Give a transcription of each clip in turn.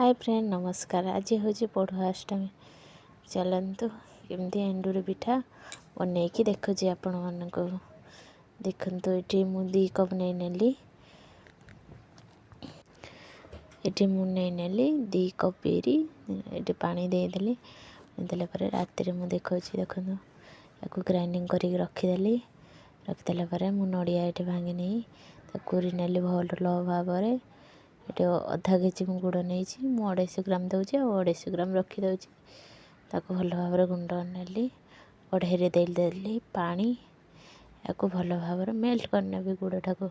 High friend, ନମସ୍କାର। ଆଜି ହେଉଛି ପଢ଼ୁଆ ଅଷ୍ଟମୀ। ଚାଲନ୍ତୁ, କେମିତି ଏଣ୍ଡୁରି ପିଠା ବନେଇକି ଦେଖୁଛି ଆପଣମାନଙ୍କୁ। ଦେଖନ୍ତୁ, ଏଠି ମୁଁ 2 କପ୍ ନେଇନେଲି। ଏଠି ମୁଁ ନେଇନେଲି 2 କପ୍ ବିରି। ଏଠି ପାଣି ଦେଇଦେଲି। ଦେଲା ପରେ ରାତିରେ ମୁଁ ଦେଖାଉଛି, ଦେଖନ୍ତୁ, ତାକୁ ଗ୍ରାଇଣ୍ଡିଙ୍ଗ କରିକି ରଖିଦେଲି। ରଖିଦେଲା ପରେ ମୁଁ ନଡ଼ିଆ ଏଠି ଭାଙ୍ଗି ନେଇ ତାକୁ କୁରି ନେଲି ଭଲ ଭାବରେ। ଏଠି ଅଧା କେଜି ମୁଁ ଗୁଡ଼ ନେଇଛି। ମୁଁ 250 ଗ୍ରାମ ଦେଉଛି ଆଉ 250 ଗ୍ରାମ ରଖିଦେଉଛି। ତାକୁ ଭଲ ଭାବରେ ଗୁଣ୍ଡ ନେଲି, କଢ଼େଇରେ ଦେଇଦେଲି ପାଣି। ଏହାକୁ ଭଲ ଭାବରେ ମେଲ୍ଟ କରିନେବି ଗୁଡ଼ଟାକୁ।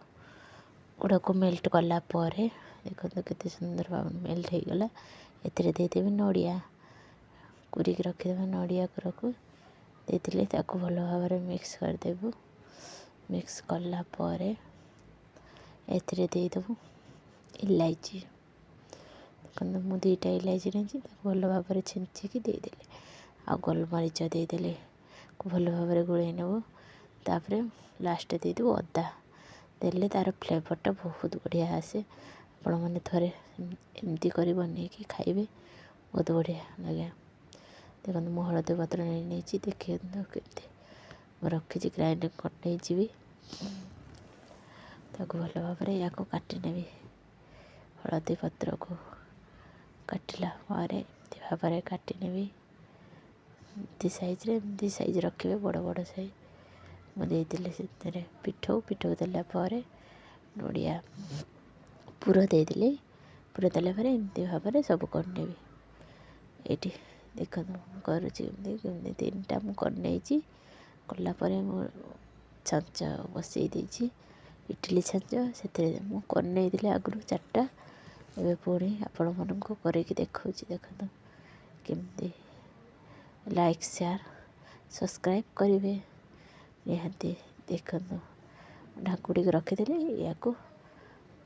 ଗୁଡ଼କୁ ମେଲ୍ଟ କଲା ପରେ ଦେଖନ୍ତୁ, କେତେ ସୁନ୍ଦର ଭାବରେ ମେଲ୍ଟ ହେଇଗଲା। ଏଥିରେ ଦେଇଦେବି ନଡ଼ିଆ, କୁରିକି ରଖିଦେବା ନଡ଼ିଆ କୁରକୁ ଦେଇଥିଲି। ତାକୁ ଭଲ ଭାବରେ ମିକ୍ସ କରିଦେବୁ। ମିକ୍ସ କଲା ପରେ ଏଥିରେ ଦେଇଦେବୁ ଇଲାଇଚି। ଦେଖନ୍ତୁ, ମୁଁ 2ଟା ଇଲାଇଚି ନେଇଛି, ତାକୁ ଭଲ ଭାବରେ ଛେଞ୍ଚିକି ଦେଇଦେଲି ଆଉ ଗୋଲମରିଚ ଦେଇଦେଲି। ଭଲ ଭାବରେ ଗୋଳେଇ ନେବୁ। ତାପରେ ଲାଷ୍ଟ ଦେଇଦେବୁ ଅଦା। ଦେଲେ ତା'ର ଫ୍ଲେଭରଟା ବହୁତ ବଢ଼ିଆ ଆସେ। ଆପଣମାନେ ଥରେ ଏମିତି କରି ବନେଇକି ଖାଇବେ, ବହୁତ ବଢ଼ିଆ ଲାଗେ। ଦେଖନ୍ତୁ, ମୁଁ ହଳଦୀ ପତ୍ର ନେଇ ନେଇଛି। ଦେଖନ୍ତୁ କେମିତି ମୁଁ ରଖିଛି, ଗ୍ରାଇଣ୍ଡିଙ୍ଗ କରିନେଇଯିବି। ତାକୁ ଭଲ ଭାବରେ ୟାକୁ କାଟି ନେବି। ହଳଦୀ ପତ୍ରକୁ କାଟିଲା ପରେ ଏମିତି ଭାବରେ କାଟି ନେବି, ଏମିତି ସାଇଜ୍ରେ। ଏମିତି ସାଇଜ୍ ରଖିବେ, ବଡ଼ ବଡ଼ ସାଇଜ୍। ମୁଁ ଦେଇଥିଲି ସେଥିରେ ପିଠଉ। ପିଠଉ ଦେଲା ପରେ ନଡ଼ିଆ ପୁର ଦେଇଦେଲି। ପୁର ଦେଲା ପରେ ଏମିତି ଭାବରେ ସବୁ କରିନେବି। ଏଇଠି ଦେଖନ୍ତୁ, ମୁଁ କରୁଛି ଏମିତି କେମିତି। 3ଟା ମୁଁ କରିନେଇଛି। କଲା ପରେ ମୁଁ ଛାଞ୍ଚ ବସେଇ ଦେଇଛି, ଇଟିଲି ଛାଞ୍ଚ। ସେଥିରେ ମୁଁ କରିନେଇଥିଲି ଆଗରୁ 4ଟା, ଏବେ ପୁଣି ଆପଣମାନଙ୍କୁ କରିକି ଦେଖାଉଛି। ଦେଖନ୍ତୁ କେମିତି। ଲାଇକ୍, ସେୟାର, ସବସ୍କ୍ରାଇବ୍ କରିବେ ନିହାତି। ଦେଖନ୍ତୁ, ଢାଙ୍କୁଡ଼ିକି ରଖିଦେଲି। ୟାକୁ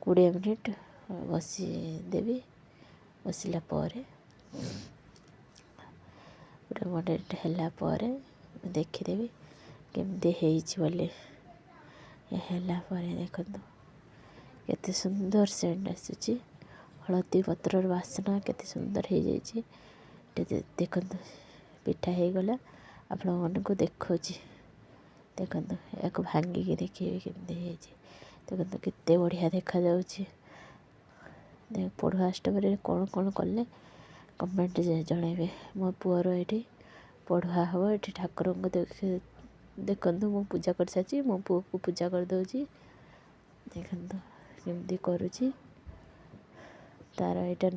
20 ମିନିଟ୍ ବସିଦେବି। ବସିଲା ପରେ, 20 ମିନିଟ୍ ହେଲା ପରେ ମୁଁ ଦେଖିଦେବି କେମିତି ହେଇଛି ବୋଲି। ହେଲା ପରେ ଦେଖନ୍ତୁ, କେତେ ସୁନ୍ଦର ସେଣ୍ଟ ଆସୁଛି। ହଳଦୀ ପତ୍ରର ବାସ୍ନା କେତେ ସୁନ୍ଦର ହେଇଯାଇଛି। ଦେଖନ୍ତୁ, ପିଠା ହେଇଗଲା, ଆପଣମାନଙ୍କୁ ଦେଖାଉଛି। ଦେଖନ୍ତୁ, ଏହାକୁ ଭାଙ୍ଗିକି ଦେଖିବି କେମିତି ହେଇଛି। ଦେଖନ୍ତୁ, କେତେ ବଢ଼ିଆ ଦେଖାଯାଉଛି। ପଢ଼ୁଆ ଅଷ୍ଟମୀରେ କ'ଣ କ'ଣ କଲେ କମେଣ୍ଟ ଜଣାଇବେ। ମୋ ପୁଅର ଏଇଠି ପଢ଼ୁଆ ହେବ। ଏଠି ଠାକୁରଙ୍କୁ ଦେଖନ୍ତୁ, ମୁଁ ପୂଜା କରିସାରିଛି, ମୋ ପୁଅକୁ ପୂଜା କରିଦେଉଛି। ଦେଖନ୍ତୁ କେମିତି କରୁଛି ତାର ଏଇଟା।